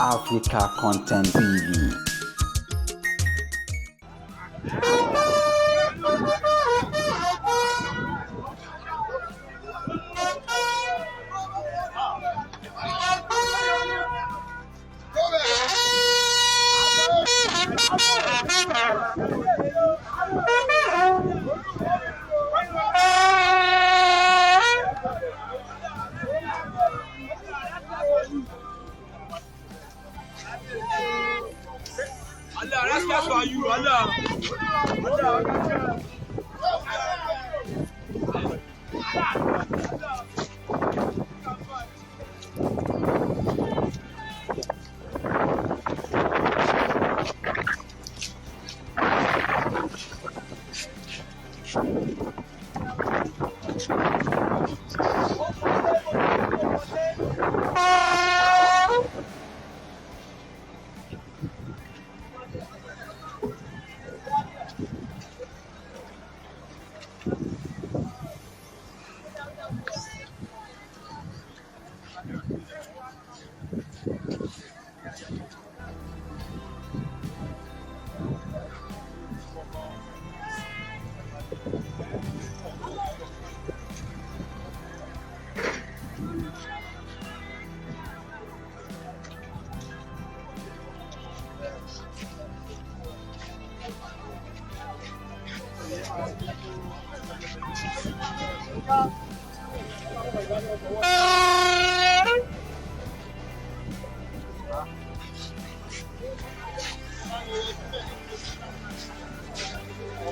Africa Content TV. Allah, that's for you, Allah.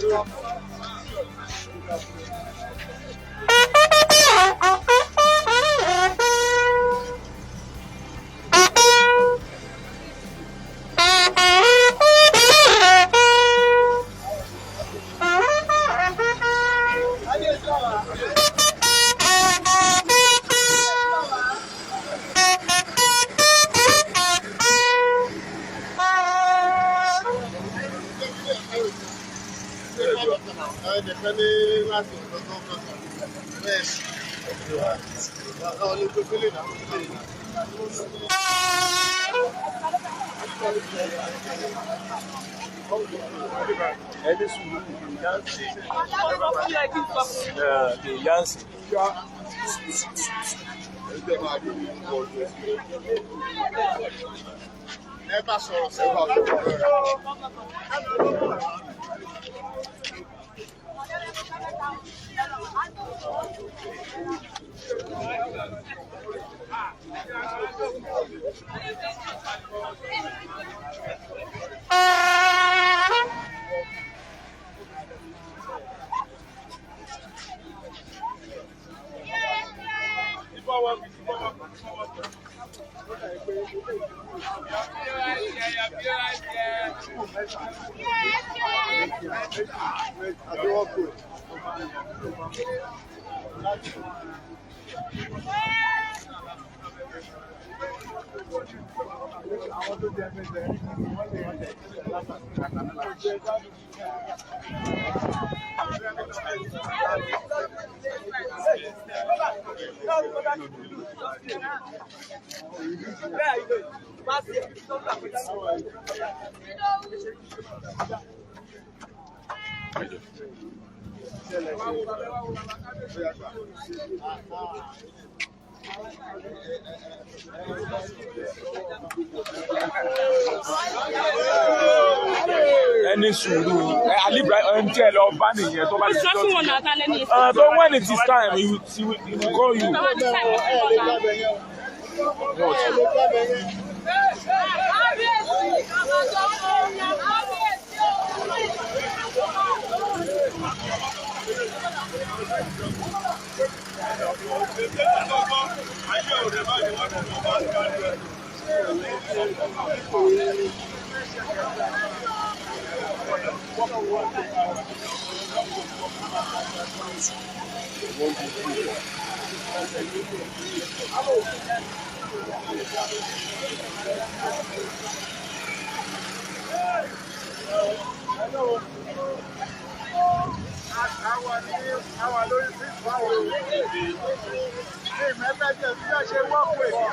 Allah. Ẹnìkan ní láti ọ̀dọ́ tó ń kọ́kọ́ bẹ́ẹ̀ àwọn olùgbé fílẹ̀ náà fílẹ̀ náà. Ẹni sùúrù the yansi. Ẹ bá sọ̀rọ̀ sí ọ̀rọ̀. Ẹni sùúrù alibra ẹni tí ẹ lọ bá nìyẹn tó bá ti Instruction tó wọn náà ta lẹ́nu ìsìn. ti. So when it is time, he will call you. What? Àwa lórí fífọ́ àwọn olùdíje. Ṣé ìmẹ́fẹ́ jẹ́ bí wọ́n ṣe wọ́pọ̀ èyí?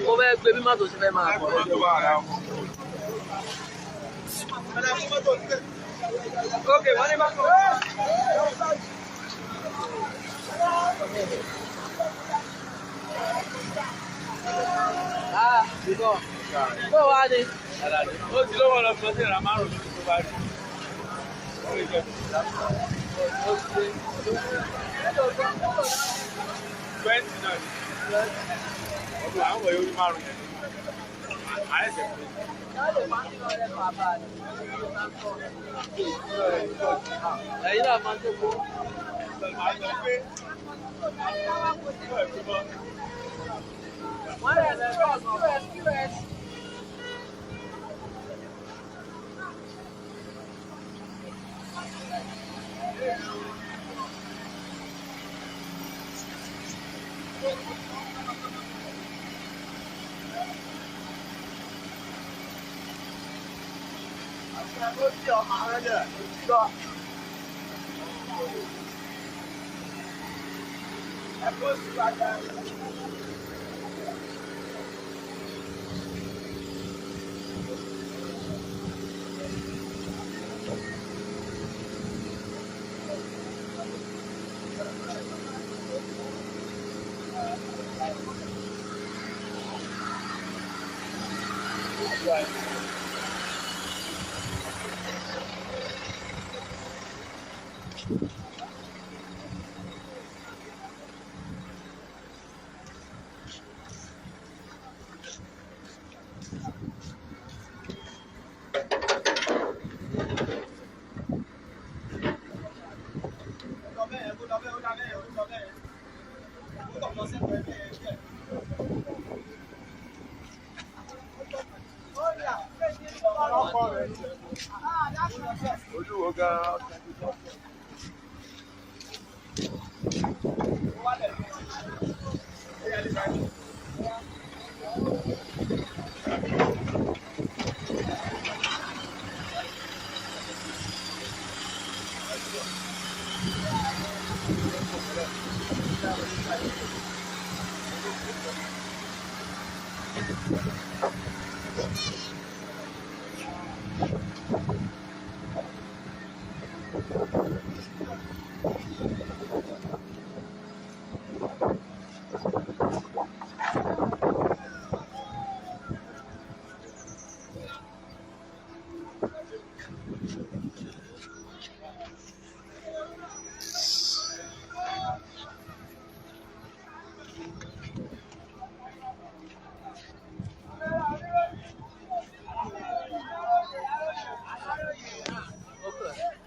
Mo fẹ́ gbé bí mọ́tò ṣe fẹ́ máa bọ̀. Ah, bíkọ́. Bó wá ni? Ó ti lówó lọ fún ọtí ìrà márùn-ún tó bá rí. Ó lè jẹ́ 20 náà ni. Ọdún àwọn wọ̀nyí ó ní márùn-ún yẹn. Àìsẹ̀ pé. Ẹ̀yin náà máa ń tó kó. Olúwo gan-an.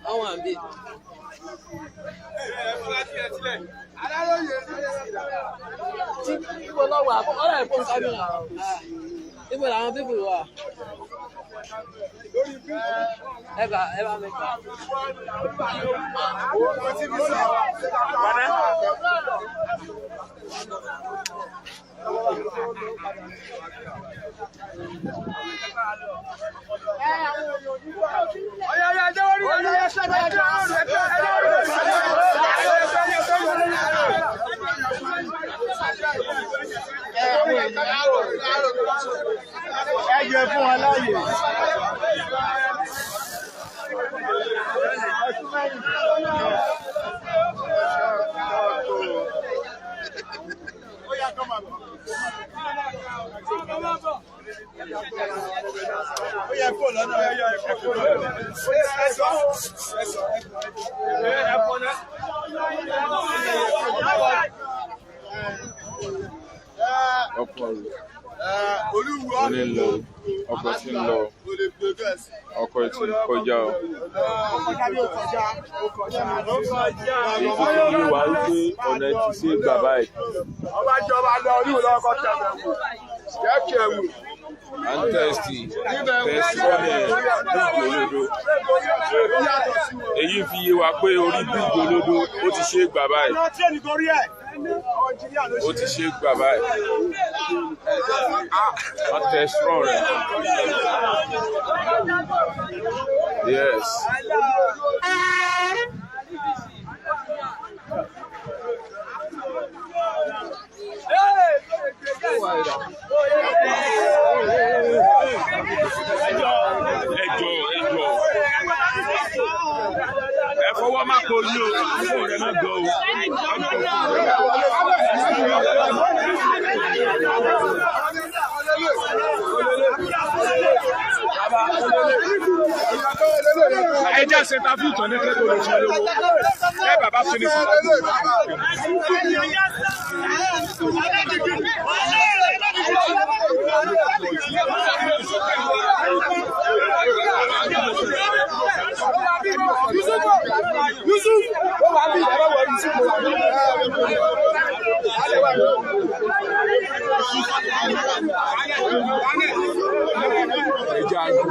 Àwọn àǹbí. Ibo lọ wà? Ọ̀rọ̀ ẹ̀fọn kámẹ́rà. Ibo làwọn pípù wà? Ẹ gbà ẹ bá mi gbà. Ẹ jẹ́ fún wọn láàyè. Ọkọ̀ ní lọ, ọkọ̀ tí ń lọ, ọkọ̀ tí ń kọjá o. Èyí tó fi yé wa wípé ọ̀nà ti ṣe é gbà báyìí. Ọba jọba lọ oníwò lọ́wọ́ kọ́ tẹ̀lé wò. Kẹ́kẹ́ wò. À ń tẹ̀sí tẹ̀sí ọ̀nà bíríìjì olódó. Èyí fi yé wa pé orí bíríìjì olódó ó ti ṣe é gbà báyìí. Ó ti ṣe é gbà báyìí. Wọ́n tẹ̀sí rọ̀ rẹ̀. Yes. Ẹ jọ̀ọ́, ẹ jọ̀ọ́. Ẹ fọwọ́ má kó yín o, fún rẹ má gbọ́ o. Ẹ jẹ́ ṣe ta fún ìtàn ní kẹ́kọ̀ọ́ lóṣù lówó. Ẹ bàbá finish. Yusuf, ó wà bí ìyàrá wọ Yusuf ó wà bí. Ẹ jẹ́ àjò.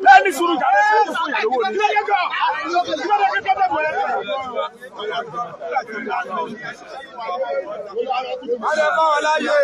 Lẹ́ni sùúrù jàre ṣé kò fún ìyàwó ni. Alẹ́ bá wọn láyé.